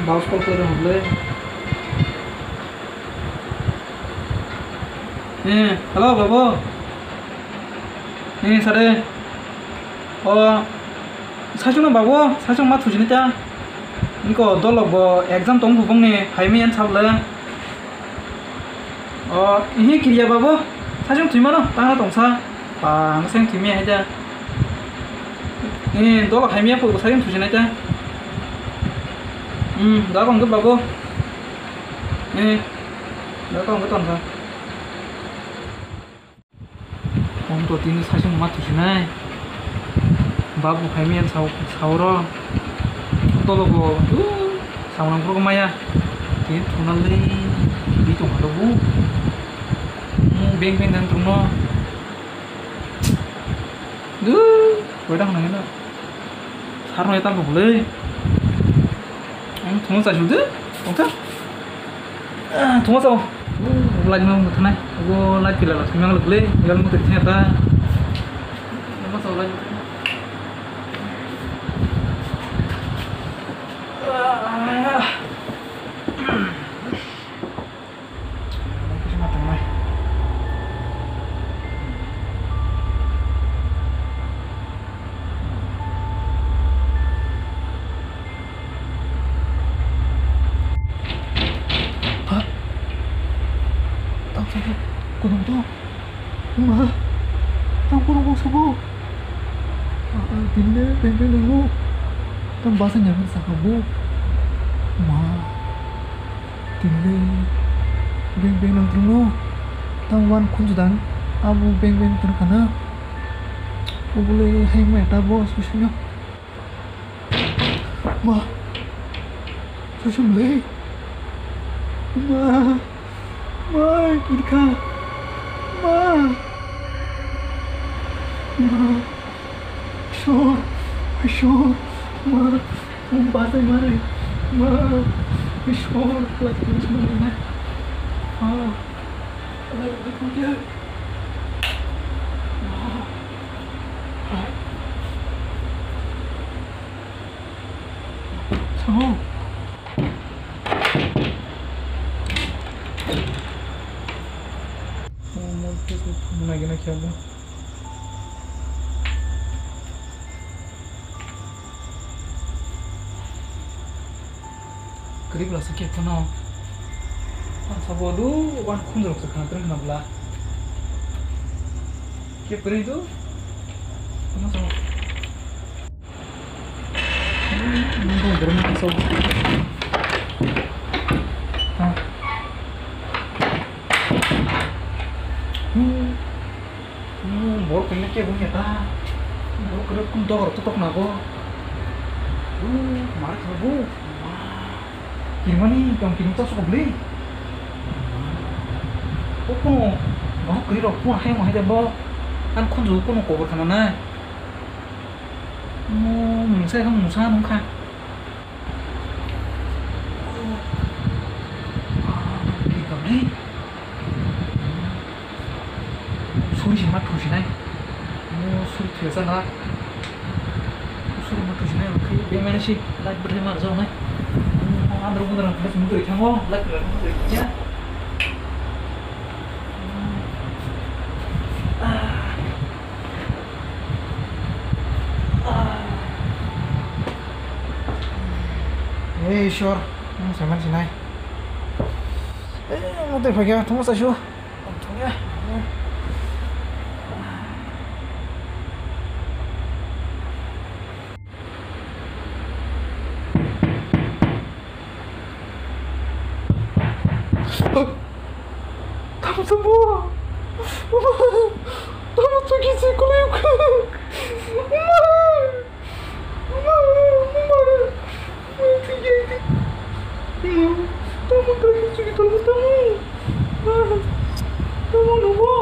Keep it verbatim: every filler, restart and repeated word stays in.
Mouse call kore hwnle. Eh, hello, babu. Eh, sare. O, saichung no, babu, saichung ma thujini ta. Niko dolok bo exam tong bubung ni, hai mi en sable. O, ihi kiriya, babu. Saichung thwi mano, tangna tongsa. Ba, ang seng thwi miya hai ta. Eh, dolok hai miya phugo saichung thujinai ta. Hmm, da kong ke, babu. Eh, da kong ke tongsa. Om to tini saichung ma thusinai. Babu hai miya sao, sao ro. Tolo bo, uh, sao nang pro maya. Tin thuna le, bi tong ha bu. Hmm, beng beng nang tong no. Du, wai dang nang na. Sar no eta bo le. Ang thuma cha shu de, tongkha. Ah, thuma cha. Light ma thunai. Bo light pila la thuma le le. Gal mo thina ta. Thuma cha light. Ah. Ha? Tang sabo, kudum to. Ma, tang kurung kung sabo. Ah, ah, tini le beng beng nangno. Tang basa nyamani saka bo. Ma. Tini le beng beng nang tongno. Tang wan khunju dan. Abo beng beng tong kana. Obole hai mai ta bo susunyo. Ma. Susum le. Ma. Ma, kirka. Ma. Ma. Ishwar, Ishwar, ma, um, bazai mare, ma, Ishwar, like this mare na, ma, like this mare, ma, ma. So. Mo, mo, Facebook phone nai gana kya bo. Kwrwi bwla se khe phano. Ang sabo do wan khunjrok se khna kwrwi khna bwla. Khe kwrwi do. Ano sabo. Nung dong dong so. Ha. Hmm. Hmm, bor kene ke bung ya ta. Bor kene kun dogor to tok na go. Uh, mar khe bu. Kirmani tong kirim ta sok bli. Ko kono bor kri rok kun hai mo hai de bo. An khunju kono kobor khana na. Oh, mungsa kha mungsa nung kha. Oh. Ah, ki kam ni? Suri si ma thu si nai. Oh, suri thu sa na. Suri ma thu si nai, okay. Be mane si light bwrwi mar jao nai. Oh, andro bundra bus mutri thango, light bwrwi mutri ya. Ah. Ei Ishwar, nwng saiman sinai. Ei, motoi phaikha, thungma saisu. Thungya. Tamo sabo. Tamo suki si kulai. Tamo suki tamo tamo. Tamo nobo.